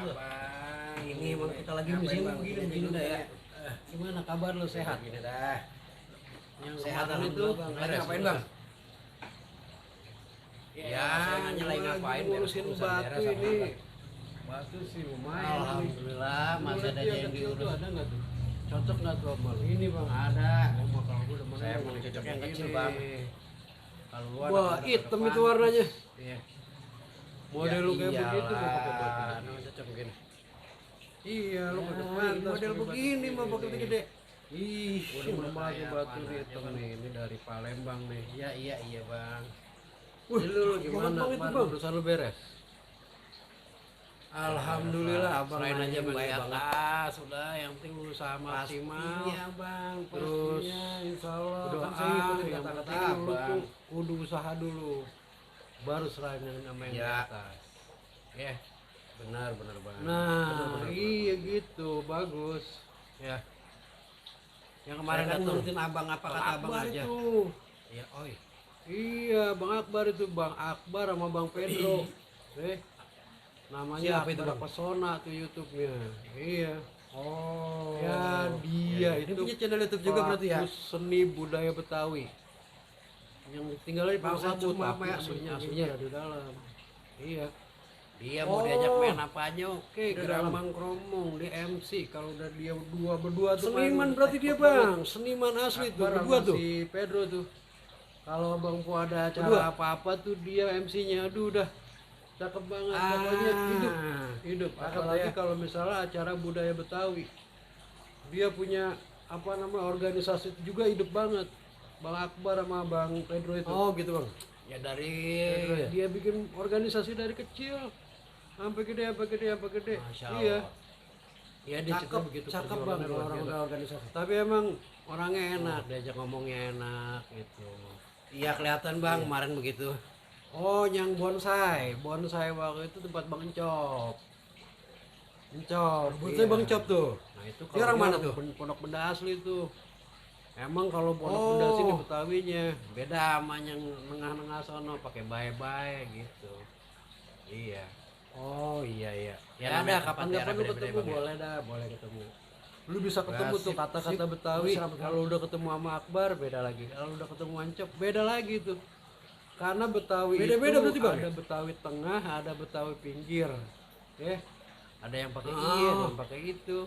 bang. Ini emang kita lagi musim begini dah ya. Gimana kabar lu, sehat? Gini dah. Yang Sehat kemarin itu bang. lagi ngapain bang? Ya, lagi ngapain? Ngurusin batu ini. Batu sih lumayan. Alhamdulillah, masih ada yang diurus. Ada nggak tuh? Cocok nggak tuh sama lu? Ini bang ada. Kalau gue demen Saya mau cocok yang kecil bang. Kalau luar. Wah, hitam itu warnanya. Iya. Model lu kayak begitu mau mau pakai batu. cocok begini. Iya, lu ke depan model begini mah pakai gede. Ih, Udah pakai kayak batu apaan hitam aja, nih. Ini dari Palembang nih. Iya bang. Wih, lu gimana? itu, Bang, Bang? urusan lu beres? Alhamdulillah, abang Serain aja baik melihat banget. Sudah, yang penting usaha maksimal. Pastinya bang. Terus insya Allah. berdoa, Kan saya ikutin yang kata-kata penting lu abang. tuh kudu usaha dulu. Baru serahin sama yang di Ya. atas. Ya, benar banget. Nah, Benar. iya gitu, bagus. Ya. Yang kemarin Saya kan datang nurutin abang apa kata abang Akbar aja. itu. Iya, oi. Iya, Bang Akbar itu, Bang Akbar sama Bang Pedro. Namanya Siapa itu, Akbar Bang? Pesona tuh YouTube-nya. Iya. Oh. Ya, dia Ini itu punya channel YouTube juga berarti ya? pelaku seni budaya Betawi. Yang tinggal di Bang Pasar Sacuk mah tapi apa ya? aslinya di dalam. Iya. Dia mau diajak main apa aja Oke, Di dalam. Geramang Kromong di MC. Kalau udah dia berdua tuh Seniman main. berarti dia, Bang. Bang. Seniman asli tuh, Akbar berdua sama tuh. Si Pedro tuh. Kalau Bang Pu ada Berdua? acara apa-apa tuh dia MC-nya. Aduh, udah cakep banget. Pokoknya hidup. Cakep Apalagi ya. kalau misalnya acara budaya Betawi. Dia punya apa namanya organisasi itu juga hidup banget. Bang Akbar sama Bang Pedro itu. Oh, gitu, Bang. Ya dari Pedro ya? Dia bikin organisasi dari kecil sampai gede. Masya Iya. Allah. Iya, dia cerita Cakep, begitu cakep bang perjuangannya kalau luar orang biasa. udah organisasi. Tapi emang orangnya enak, diajak ngomongnya enak gitu. Iya kelihatan bang kemarin begitu. Oh, yang bonsai waktu itu tempat Bang Encop. Buatnya Bang Encop tuh. Nah itu Dia orang mana tuh? Pondok Benda asli tuh. Emang kalau pondok Oh. benda sini Betawinya beda sama yang nengah-nengah sono pakai bae-bae gitu. Iya. Oh iya. Ya namanya ada tempat kapan-kapan daerah lu beda-beda, ketemu Bang, ya. boleh dah, boleh ketemu. Lu bisa ketemu Sip, tuh kata-kata sip. Betawi. Siap, Bang. Kalau udah ketemu sama Akbar beda lagi. Kalau udah ketemu Ancep beda lagi tuh. Karena Betawi Beda-beda itu berarti, Bang, ada Betawi tengah, ada Betawi pinggir. Ada yang pakai Oh. iya, ada yang pakai itu.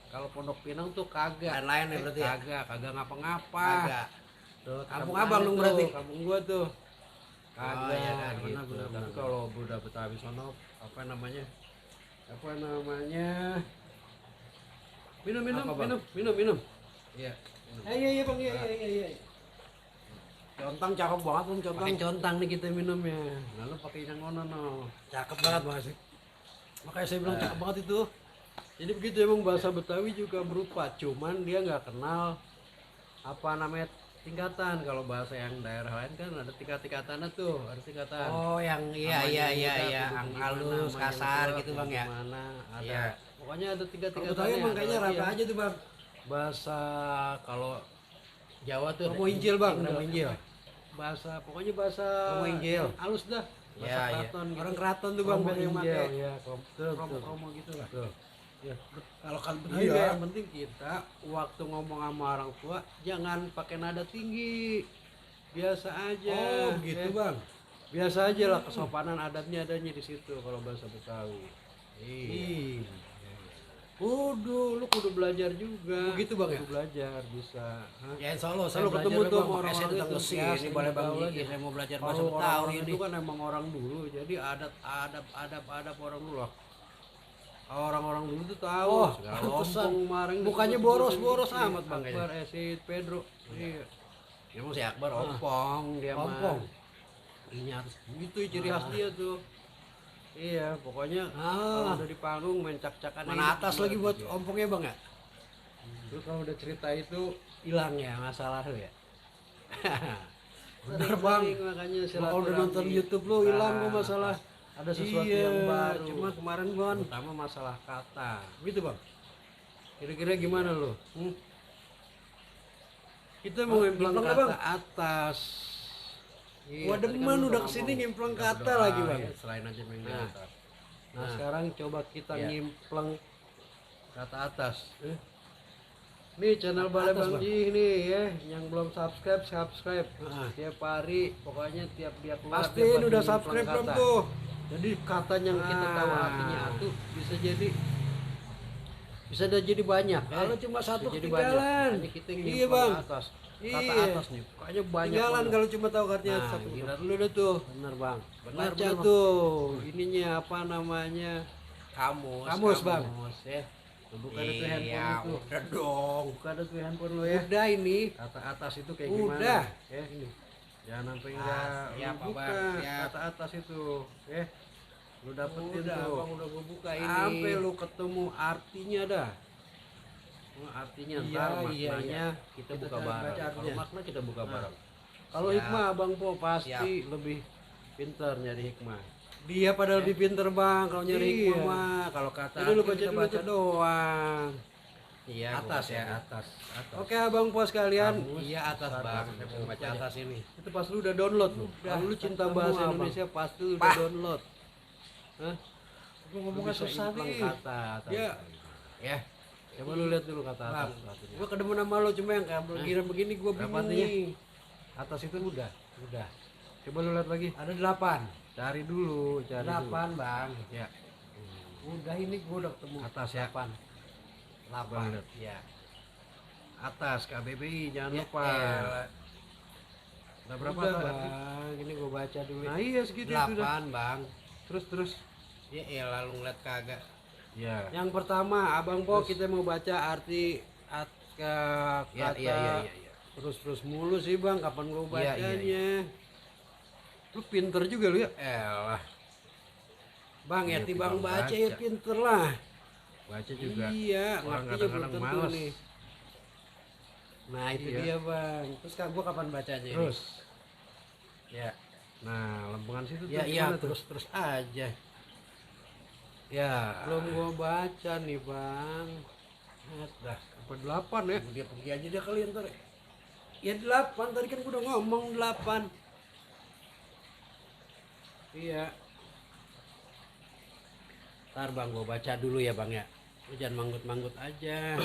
Kalau Pondok Pinang tuh kagak. Lain-lain ya berarti ya? Kagak ngapa-ngapa. Kagak. Tuh, Kampung tetangga abang ada dong tuh, berarti? Kampung gua tuh. Oh, iya, kan, gitu. benar. Tapi kalau udah Betawi sono apa namanya? Minum. Apa, Bang? Minum. Iya. Iya Bang, iya. Contang cakep banget Bang, contang. Pakai contang nih kita minumnya. Lalu pakai yang mana no? Cakep banget bang sih. Makanya saya bilang cakep banget itu. Jadi begitu emang bahasa Betawi juga berupa, cuman dia nggak kenal apa namanya tingkatan. Kalau bahasa yang daerah lain kan ada tingkatannya tuh, ada tingkatan. Oh yang iya. Yang halus, kasar gitu bang ya. Gimana? Ada. Iya. Pokoknya ada Kalau tingkat-tingkatan. Betawi emang kayaknya rata aja tuh bang. Bahasa kalau Jawa tuh Romo Injil, Bang. Romo Romo Injil. Pokoknya bahasa Romo Injil. halus dah. Bahasa Iya. keraton gitu. Orang keraton tuh bang Romo biar yang Injil, pakai. ya, Betul. promo gitu lah. Betul. Ya. Kalau kan Iya, yang penting kita waktu ngomong sama orang tua jangan pakai nada tinggi. Biasa aja. Oh gitu bang. Biasa aja lah, kesopanan adatnya adanya di situ kalau bahasa Betawi. Iya. Lu kudu belajar juga. Begitu, Bang, ya? Kudu belajar bisa. Hah? Ya insya Allah saya Kalau belajar ketemu tuh Bang. sama Makanya saya orang-orang datang itu, ke ya, sini boleh bang. tahu aja. Saya mau belajar bahasa Kalau Betawi orang ini. itu kan emang orang dulu, jadi adab orang dulu lah. Orang-orang dulu tuh tahu. Oh, segala pantesan. lompong kemarin Mukanya disebut-sebut boros-boros gitu. amat, Bang, Akbar, si Pedro. Iya. Emang si Akbar Ompong dia mah. Ompong. Ini harus gitu ciri khas dia tuh. Iya, pokoknya kalau udah di panggung main cak-cakan Mana atas lagi buat om. ompongnya bang ya? Lu kalau udah cerita itu hilang ya masalah lu ya. Bener, Bang. Makanya Kalau udah nonton YouTube lu hilang gua masalah. Ada sesuatu Iya, yang baru. cuma kemarin gua terutama masalah kata. gitu bang. Kira-kira gimana lu? Kita mau ngimplang ngimplang kata Bang? atas. Gua tadi demen lu udah ngomong. kesini ngimplang Udah kata berdoa, lagi, Bang. ya, selain aja main di Nah. atas. Nah, sekarang coba kita ngimpleng kata atas. Nih channel Balai Bang Ji nih ya, yang belum subscribe. Tiap hari, pokoknya tiap dia keluar Pasti udah subscribe belum tuh? Jadi kata yang kita tahu artinya atu bisa jadi banyak. Kalau cuma satu jadi ketinggalan. Banyak. Kita Iya bang. Atas. Kata Iya. atas nih, kayaknya banyak. Ketinggalan kalau cuma tahu artinya Nah, satu. gila dulu deh tuh. Bener bang. Baca Bang. tuh, ininya apa namanya? Kamus bang. Ya. Buka ada tuh handphone Iya, itu. udah dong. Buka ada tuh handphone lo ya. Udah ini. Kata atas itu kayak Udah. gimana? Ya ini. Jangan sampai enggak siap, lu buka Abang, siap. kata atas itu. Ya. Lu dapetin Udah, tuh. Bang, udah gua buka ini. Sampai lu ketemu artinya dah. Artinya Iya, ntar iya, maknanya iya. kita Kita buka cari bareng. baca Kalau artinya. makna kita buka Nah. bareng. Kalau Siap. hikmah Abang Po pasti Siap. lebih pintar nyari hikmah. Dia pada lebih pinter bang kalau nyari Iya. hikmah mah. Kalau kata Jadi lu arti baca kita dulu baca tuh. doang. Iya, Atas gua ya, baca. atas. Oke Abang Po sekalian. Iya atas bang. Saya mau baca atas ini. Itu pas lu udah download lu. Udah. Kalau lu cinta Ketemu, bahasa Abang. Indonesia pasti lu udah Pak. download. Hah? Gua ngomongnya Lu bisa susah implang nih. kata atas. Ya. Ya. Coba lu lihat dulu kata Bang, atas artinya. gua kedemen sama lo cuma yang kayak begini gua Berapa bingung artinya? nih. Atas itu udah. Udah. Coba lu lihat lagi. Ada 8. Cari dulu, cari dulu. 8 bang. Ya. Udah ini gua udah ketemu. Atas ya. 8. Bang, 8. lihat. Ya. Atas KBBI jangan Ya, lupa. elah. Udah berapa Udah, tuh? bang. Ini gua baca dulu. Nah iya segitu itu udah. 8 bang. Terus. Ya elah lu ngeliat kagak. Ya. Yang pertama, Abang Po kita mau baca arti kata Ya, iya. terus mulu sih Bang, kapan gua Iya, bacanya? iya, Lu pinter juga lu ya. Elah. Bang, Iya, ya Bang baca baca. ya pinter lah. Baca juga. Iya, Orang ngertinya belum kadang-kadang tentu males. nih. Nah, itu Iya. dia Bang. Terus gua kapan bacanya ini? Terus. Ya. Nah, lempengan situ tuh Ya, iya, gimana tuh? terus aja. Ya. Belum gua baca nih, Bang. Dah, apa 8 ya? Dia pergi aja dia kali ntar. Ya 8, tadi kan gua udah ngomong 8. Iya. Ntar Bang gua baca dulu ya Bang ya. Lu jangan manggut-manggut aja.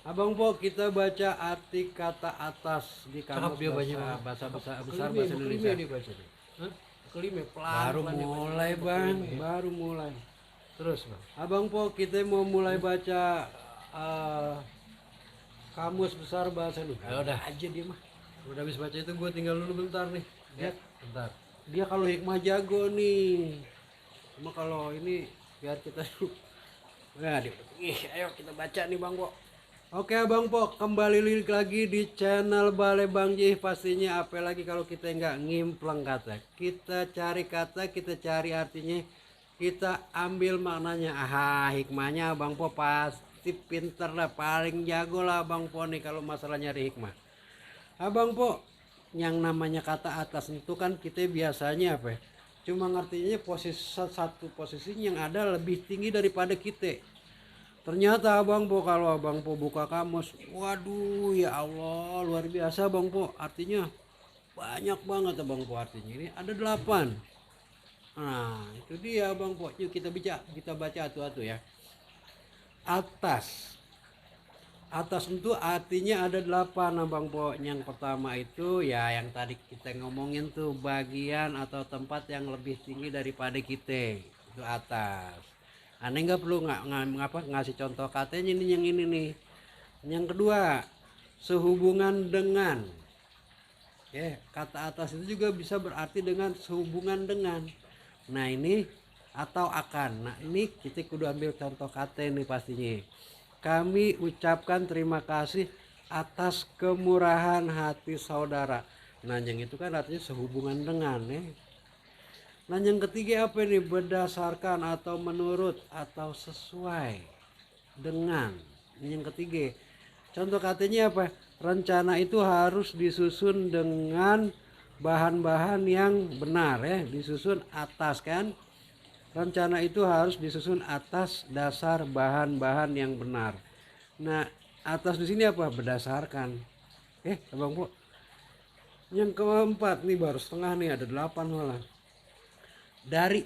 Abang Po kita baca arti kata atas di kamus dia baca, bahasa besar Kelima, bahasa Indonesia. dia baca tuh. Hah? Kelima Baru pelan dia baca. mulai Bang, Kelima, ya. baru mulai. Terus, Bang. Abang Po kita mau mulai baca kamus besar bahasa Indonesia. Ya udah. Aja dia mah. Udah habis baca itu gua tinggal dulu bentar nih. Ya. Bentar. Dia kalau hikmah jago nih. Cuma kalau ini biar kita dulu. Nah, ayo kita baca nih Bang Po. Oke Bang Po, kembali lagi di channel Balai Bang Ji. Pastinya apa lagi kalau kita nggak ngimpleng kata. Kita cari kata, kita cari artinya, kita ambil maknanya. Aha, hikmahnya Bang Po pasti pinter lah, paling jago lah Bang Po nih kalau masalah nyari hikmah. Abang Po, yang namanya kata atas itu kan kita biasanya apa ya? Cuma ngertinya satu posisi yang ada lebih tinggi daripada kita. Ternyata Abang Po kalau Abang Po buka kamus, waduh ya Allah luar biasa Bang Po, artinya banyak banget Abang Po artinya. Ini ada 8. Nah itu dia Abang Po, yuk kita baca atu-atu ya. Atas itu artinya ada 8 Abang Po. Yang pertama itu ya yang tadi kita ngomongin tuh, bagian atau tempat yang lebih tinggi daripada kita, itu atas. Aneh nggak perlu ngasih contoh katanya ini yang ini nih. Yang kedua, sehubungan dengan. Ya, kata atas itu juga bisa berarti dengan sehubungan dengan. Nah ini atau akan. Nah ini kita kudu ambil contoh kata ini pastinya. Kami ucapkan terima kasih atas kemurahan hati saudara. Nah yang itu kan artinya sehubungan dengan ya. Nah yang ketiga apa ini? Berdasarkan atau menurut atau sesuai dengan. Yang ketiga, contoh katanya apa? Rencana itu harus disusun dengan bahan-bahan yang benar ya. Disusun atas kan. Rencana itu harus disusun atas dasar bahan-bahan yang benar. Nah atas di sini apa? Berdasarkan. Abang Po. Yang keempat nih baru setengah nih, ada 8 malah. Dari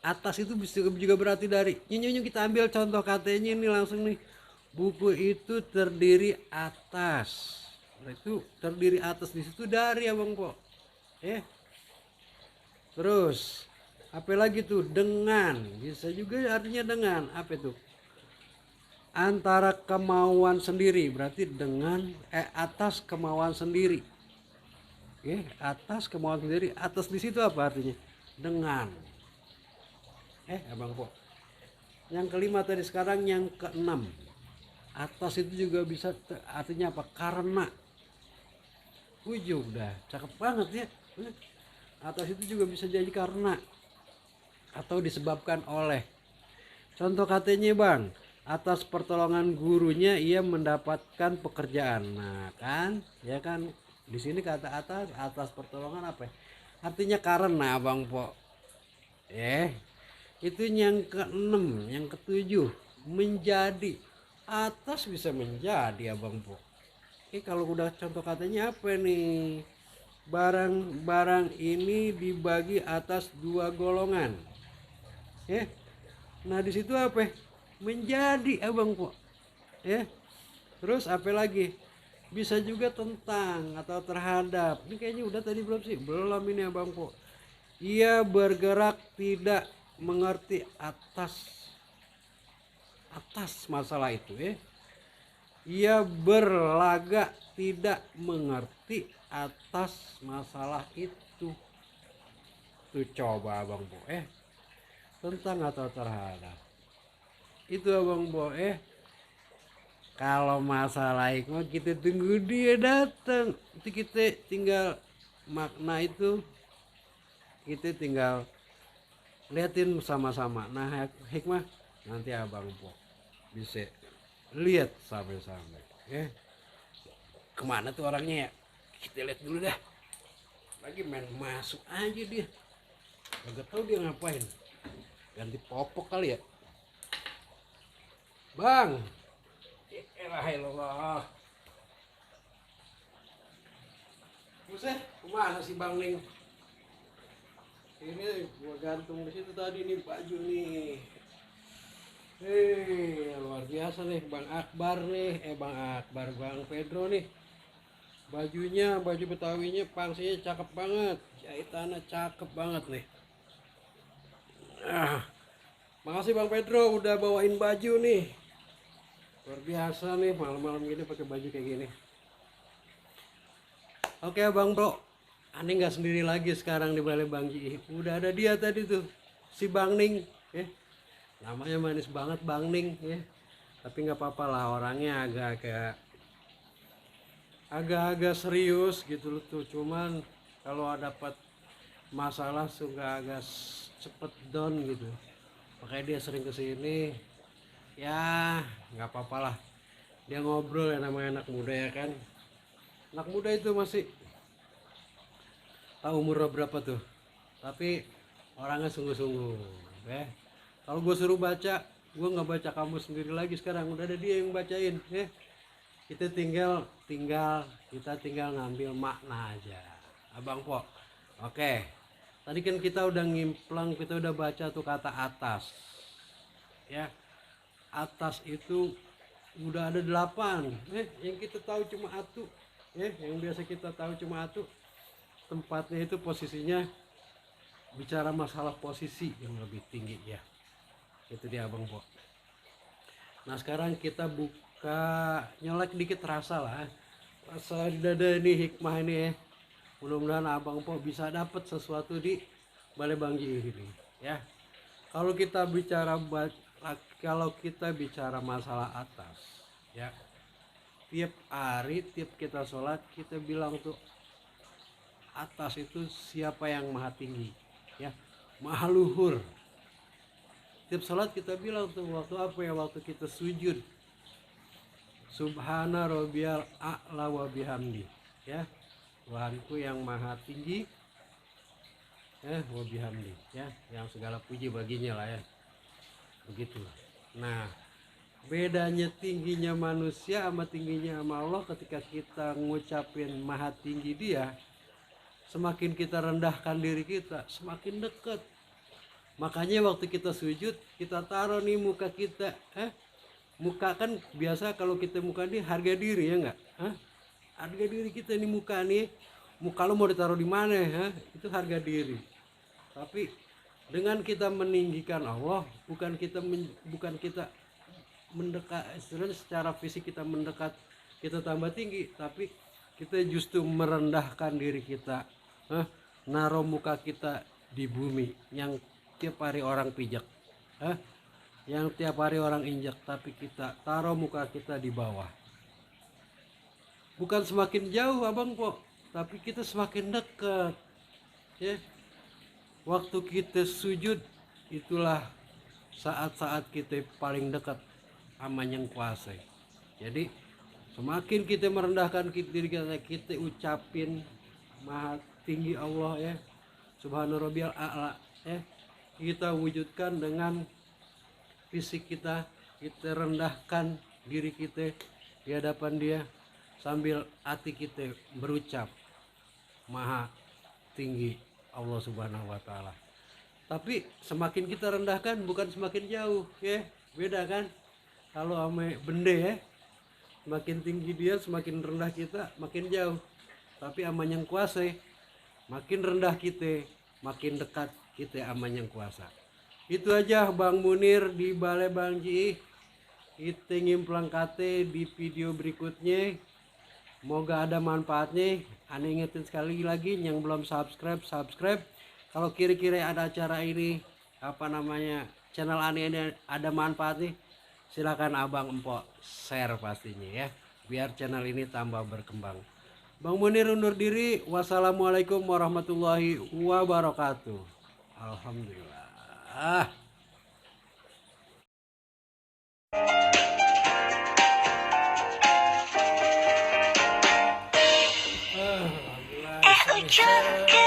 atas itu bisa juga berarti dari ini kita ambil contoh katanya ini langsung nih, buku itu terdiri atas. Nah, itu terdiri atas di situ dari Abang Po. Terus apa lagi tuh, dengan, bisa juga artinya dengan, apa itu, antara kemauan sendiri, berarti dengan atas kemauan sendiri. Atas kemauan sendiri, atas di situ apa artinya, dengan. Abang Po, yang kelima tadi, sekarang yang keenam, atas itu juga bisa artinya apa, karena. Udah cakep banget ya. Atas itu juga bisa jadi karena atau disebabkan oleh. Contoh katanya Bang, atas pertolongan gurunya ia mendapatkan pekerjaan. Nah kan, ya kan, di sini kata atas pertolongan apa? Artinya karena Bang Po. Itu yang keenam, yang ketujuh, menjadi. Atas bisa menjadi Abang Po. Kalau udah contoh katanya apa nih? Barang-barang ini dibagi atas dua golongan. Nah di situ apa? Menjadi Abang Po. Terus apa lagi? Bisa juga tentang atau terhadap. Ini kayaknya udah tadi belum sih? Belum ini Abang Po. Ia bergerak tidak mengerti atas masalah itu. Ia berlagak tidak mengerti atas masalah itu. Tuh coba Abang Po, tentang atau terhadap. Itu Abang Po, kalau masalah hikmah kita tunggu dia datang. Itu kita tinggal makna itu, kita tinggal liatin sama-sama. Nah hikmah nanti Abang Po bisa lihat sampai-sampai. Kemana tuh orangnya ya? Kita lihat dulu dah. Lagi main masuk aja dia. Gak tahu dia ngapain. Ganti popok kali ya. Bang. Elah. Buset, kemana sih Bang Ning? Ini gua gantung di situ tadi nih baju nih. Luar biasa nih Bang Akbar nih, Bang Pedro nih. Bajunya, baju Betawinya, pangsinya cakep banget, jahitannya cakep banget nih. Makasih Bang Pedro udah bawain baju nih. Luar biasa nih malam-malam gini pakai baju kayak gini. Oke Bang Bro, aneh nggak sendiri lagi sekarang di balai Bang Ji. Udah ada dia tadi tuh, si Bang Ning. Namanya manis banget Bang Ning ya. Tapi nggak apa-apa lah, orangnya agak-agak serius gitu loh tuh. Cuman kalau dapat masalah suka agak cepet down gitu. Makanya dia sering kesini. Ya nggak apa-apa lah. Dia ngobrol ya, namanya anak muda ya kan. Anak muda itu masih tahu umur berapa tuh. Tapi orangnya sungguh-sungguh. Kalau gue suruh baca, gue nggak baca kamu sendiri lagi sekarang, udah ada dia yang bacain. Kita tinggal ngambil makna aja Abang Po. Oke, tadi kan kita udah ngimplang, kita udah baca tuh kata atas ya. Atas itu udah ada 8. Yang kita tahu cuma atu, yang biasa kita tahu cuma atu. Tempatnya itu posisinya bicara masalah posisi yang lebih tinggi ya. Itu dia Abang Po. Nah sekarang kita buka, nyelek dikit rasa lah, rasa dada ini hikmah ini ya. Mudah-mudahan Abang Po bisa dapat sesuatu di balai Bang Ji ini ya. Kalau kita bicara masalah atas ya, tiap hari tiap kita sholat kita bilang tuh atas itu siapa yang maha tinggi ya, maha luhur. Tiap sholat kita bilang tuh, waktu apa ya, waktu kita sujud, Subhana rabbiyal a'la wa bihamdi ya, Tuhanku yang maha tinggi wa bihamdi ya, yang segala puji baginya lah ya, begitu. Nah bedanya tingginya manusia sama tingginya sama Allah, ketika kita ngucapin maha tinggi dia, semakin kita rendahkan diri kita, semakin dekat Makanya waktu kita sujud kita taruh nih muka kita, muka kan biasa kalau kita muka nih harga diri ya enggak? Harga diri kita nih muka nih, muka lo mau ditaruh di mana itu harga diri. Tapi dengan kita meninggikan Allah, bukan kita mendekat, secara fisik kita mendekat, kita tambah tinggi, tapi kita justru merendahkan diri kita, naruh muka kita di bumi yang tiap hari orang pijak, yang tiap hari orang injak, tapi kita taruh muka kita di bawah. Bukan semakin jauh abang po, tapi kita semakin dekat ya. Waktu kita sujud itulah saat-saat kita paling dekat sama yang kuasa. Jadi semakin kita merendahkan diri kita ucapin maha tinggi Allah ya, subhana rabbiyal a'la ya, kita wujudkan dengan fisik kita rendahkan diri kita di hadapan dia sambil hati kita berucap maha tinggi Allah subhanahu wa ta'ala. Tapi semakin kita rendahkan bukan semakin jauh ya, beda kan. Kalau ame benda ya, semakin tinggi dia semakin rendah kita makin jauh. Tapi ama yang kuasa makin rendah kita makin dekat kita ama yang kuasa. Itu aja Bang Munir di Balai Bang Ji. Kita ngimplang kate di video berikutnya. Moga ada manfaatnya. Ane ingetin sekali lagi yang belum subscribe. Kalau kira-kira ada acara ini channel Ane ini ada manfaatnya, silakan abang empok share pastinya ya, biar channel ini tambah berkembang. Bang Munir undur diri. Wassalamualaikum warahmatullahi wabarakatuh. Alhamdulillah. Aku coba